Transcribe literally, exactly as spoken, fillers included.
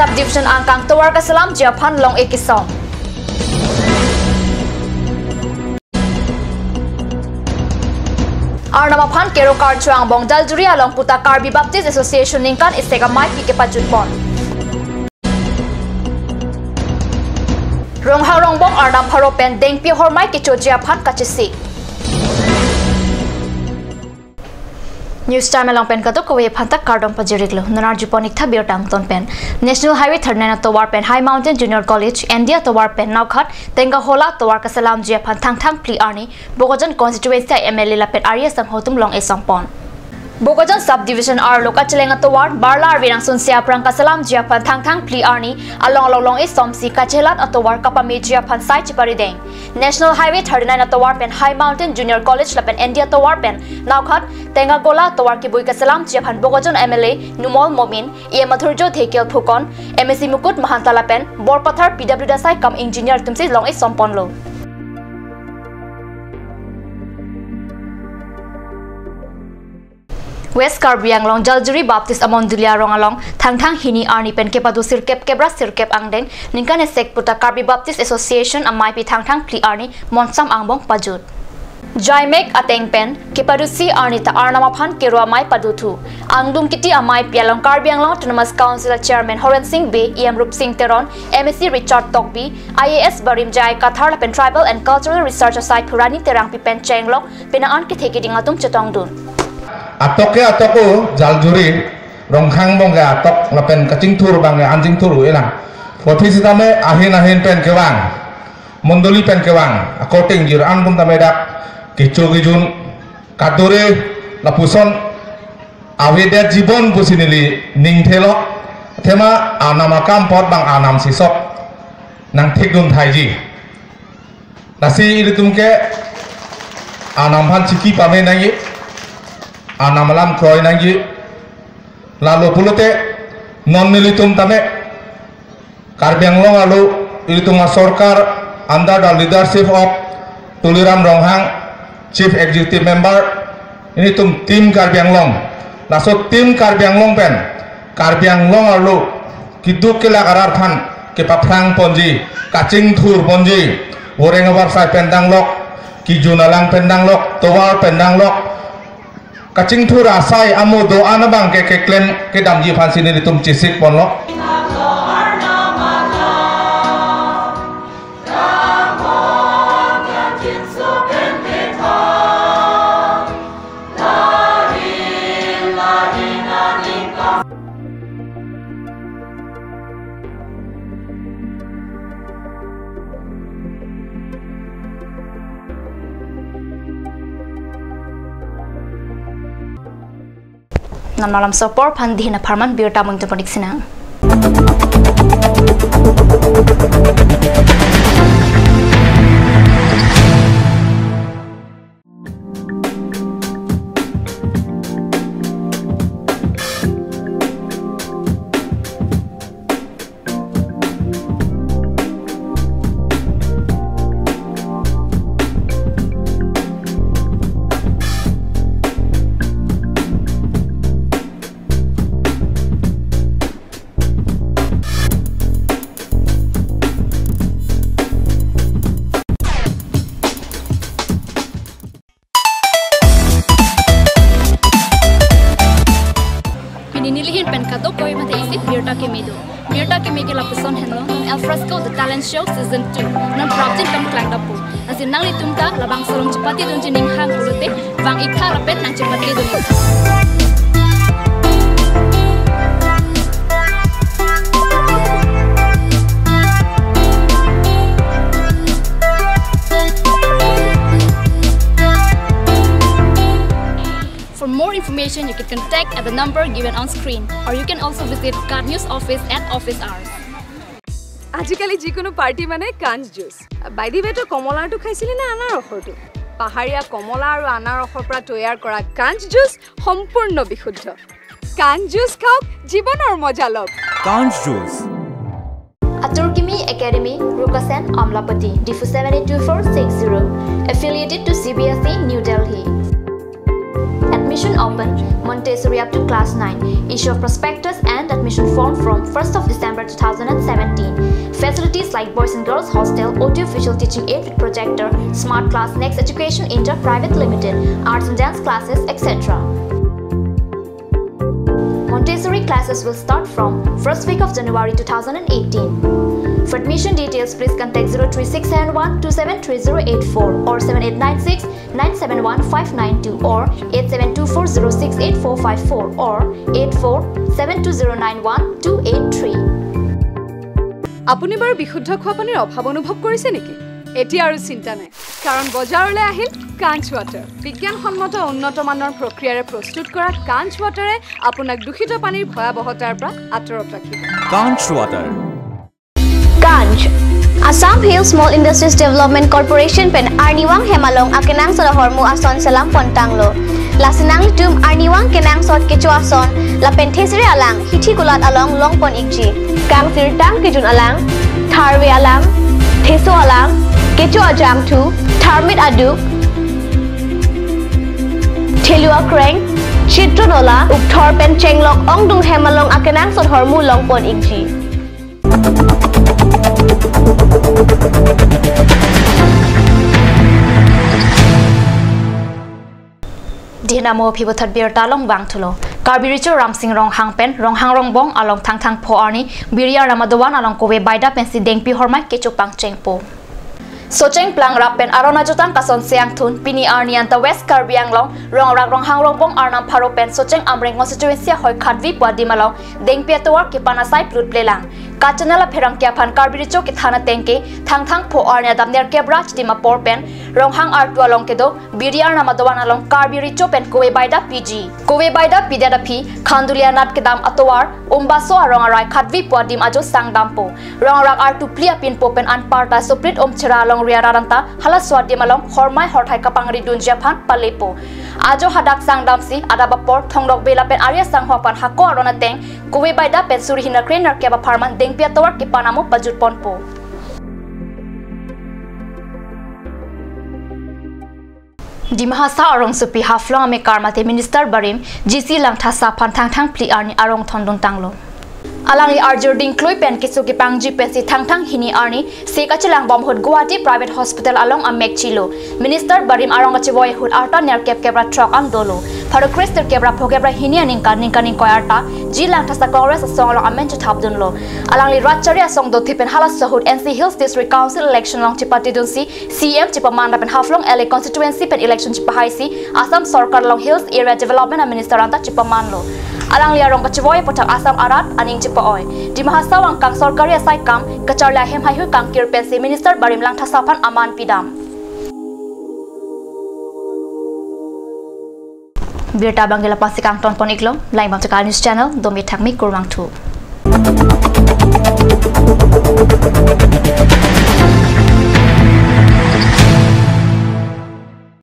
Sub Division angkang tovar kaselamji aphan long-e kesom. Arnam aphan kero karcho angbong Jaljuri along puta Karbi Baptist Association ningkan isi amei pi kepajutpon. Ronghang Rongbong Arnam pharo pen dengpi ahormei kechoji aphan kachesik. News Time along pen kadokave aphan ta kardom pajir-iklo. Non arjupon-ik tha birta angton pen. National Highway thirty-nine atovar pen High Mountain Junior College, N D atovar pen Naokhat Tengagola tovar kaselamji aphan Thangthang phli arni Bokajan constituency M L A lapen arya sangho atum long-e sompon. Bokajan Sub Division arlo Kacheleng atovar Barla arve nangsunsi aphrang kaselamji aphan Thangthang phli arni along along long-e somsi Kachelat atovar kapameji aphan sai cheparideng. National Highway thirty-nine atovar pen High Mountain Junior College lapen N D atovar pen Naokhat Tengagola tovar kebui kaselamji aphan Bokajan M L A Numal Momin, E M Madhurjyoti Dhekial Phukan, M A C Mukut Mahanta lapen Borpathar P W D asai kam engineer atumsi long-e somponlo. West Karbi Anglong Jaljuri Baptist Amondoli arong along Thangthang hini arni pen kepado sirkep kep ra sirkep angdeng ningkan isi puta Karbi Baptist Association amei pi Thangthang phli arni monsam angbong pajut. Jaimek ateng pen kepado isi arni ta Arnam aphan kero amei padothu. Angdung kiti amei pi along Karbi Anglong Autonomous Council Chairman Horen Sing Bey, E M Rupsing Teron, M A C Richard Tokbi, I A S barim J I Kathar lapen Tribal and Cultural Research asai Phurani Terangpi pen chenglok penang an kethe keding atum chetongdun. Atok ke atok o Jaljuri, Ronghang angbong ke atok lapen kachingthur abang ke anchingthur o elang. Puthot sitame ahin ahin pen kevang, mondoli pen kevang, according jir an atum tame dak kecho kejun kadure lapuson avedet jibon pusi neli ning thelo. Athema Arnam akam apot abang Arnam sisok nangthikdun thaiji. Lasi ilitum ke Arnam aphan chiki pame nangji, Arnam alam kroi nangji. Lalo pulote non nelitum tame Karbi Anglong arlo ilitum asorkar under the leadership of Tuliram Ronghang, Chief Executive Member, ilitum Team Karbi Anglong. Laso Team Karbi Anglong pen Karbi Anglong arlo keduk kelak arat aphan kepaphrang ponji, kachingthur ponji, voreng avar asai pen danglok, kejun alang pen danglok, tovar pen danglok, kachingthur asai amo do-an abang ke keklem kedamji aphansi nelitum chesik ponlo. Non malam sopor aphan dihina pharman birta mung tuponik sinang. Pini nelihin pen kadokave mate isi birta keme do. Birta keme ke lapuson henlo, Al Fresco The Talent Show Season two. Non prapjin pen klang dapo. Lasi nanglitum ta labangso along chepatedunji ning hang pulote vang-ik tha lapen nangchepatedun. For more information, you can contact at the number given on screen, or you can also visit Kaac News office at office hours. আজিকালি যিকোনো পাৰ্টি মানে কাঞ্চ juice. By the ৱে, তই কমলাৰটো খাইছিলি নে আনাৰসৰটো? পাহাৰীয়া কমলা আৰু আনাৰসৰ পৰা তৈয়াৰ কৰা কাঞ্চ জুচ সম্পূৰ্ণ বিশুদ্ধ। কাঞ্চ জুচ খাওক, জীৱনৰ মজা লওক। Kaac Juice. Atur Kimi Academy, Rukasen, Amlapati, D four seven eight two four six zero. Affiliated to C B S E, New Delhi. Admission open, Montessori up to class nine. Issue of prospectus and admission form from first of December two thousand and seventeen. Facilities like boys and girls hostel, audio visual teaching aid with projector, smart class, Next Education India Private Limited, arts and dance classes, et cetera. Montessori classes will start from first week of January two thousand and eighteen. For admission details, please contact zero three six seven one two seven three zero eight four or seven eight nine six nine seven one five nine two or eight seven two four zero six eight four five four or eight four seven two zero nine one two eight three. আপুনি বাৰু বিশুদ্ধ খোৱা পানীৰ অভাৱ অনুভৱ কৰিছে নেকি? এতিয়া আৰু চিন্তা নাই, কাৰণ বজাৰলৈ আহিল কাঞ্চ ৱাটাৰ। বিজ্ঞানসন্মত উন্নত মানৰ প্ৰক্ৰিয়াৰে প্ৰস্তুত কৰা কাঞ্চ ৱাটাৰে আপোনাক দূষিত পানীৰ ভয়াৱহতাৰ পৰা আঁতৰত ৰাখিব। Kanch Water. Kanch. Assam Hill Small Industries Development Corporation pen arnivang hem along akenangsot ahormu ason selam pontanglo. Lasi nanglitum arnivang kenangsot kecho ason lapen thesere alang hithi kulat along longpon ikji. Kangsirtang kejun alang, tharve alang, theso alang, kecho ajangthu, tharmit aduk, thelu akreng, chitron ola, ukthor pen chenglok ongdung hem along akenangsot ahormu longpon ikji. Dihnamo aphi puthot birta along vangthulo. Karbi Recho Ramsing Ronghang pen Ronghang Rongbong along Thangthang pho arni biri arnam adovan along kove baida pensi dengpi ahormu kecho pangchengpo. Socheng Plangrap pen aron ajutang kason seangthun pini arni anta West Karbi Anglong Rongrak Ronghang Rongbong arnam pharo pen Socheng Amreng constituency ahoi khatvi pu adim along dengpi atovar kepan asai plutplelang. Kachanal apherangke aphan Karbi Recho kethan atengke Thangthang pho arni adap nerkep ra chitim apor pen Ronghang artu along kedo biri arnam adovan along Karbi Recho pen kove baida piji. Kove baida pidet aphi Khanduli anat kedam atovar Umbaso arong arai khatvi pu adim ajo sangdampo. Rongrak artu phli apinpo pen anparta Soprit Umchera along riarat anta halaso adim along hormai horthai kapangridunji aphan palepo. Ajo hadak sangdamsi adap apor Thongdok Bela pen Arya Sangho aphan hako aron ateng kove baida pen suri hini kre nerkep apharman dengpi atovar kepan amo pajutponpo. Dima Hasao arongsopi Haflong amekar mate Minister Barim G C Langthasa aphan Thangthang phli arni arong thondun tanglo. Alangli arjur dingklui pen keso kepangji pensi Thangthang hini arni se kachelangbom ahut Guwahati Private Hospital along amek chilo. Minister Barim arong kachevoi ahut arta nerkep kep ra throk an dolo. Pharo kre sirkep ra phokep ra hini aningkan ningkan ingkoi arta G Langthasa Congress asong along amen chethapdunlo. Alangli rat chari asong dothi pen halaso ahut N C Hills District Council election along chepatidunsi C E M chepaman lapen Haflong L A constituency pen election chepahaisi Assam Sorkar along Hills Area Development a Minister anta chepamanlo. Alangli arong kachevoi aphuthak Assam arat aning chepa-oi. Dima Hasao angkang sorkari asai kam kacharli ahem haihui kangkir pensi Minister Barim Langthasa aphan aman pidam. Birta abang ke lapu-an si kangtonpon iklo, lang bang Chakal News Channel, dome thakmi kurvangthu.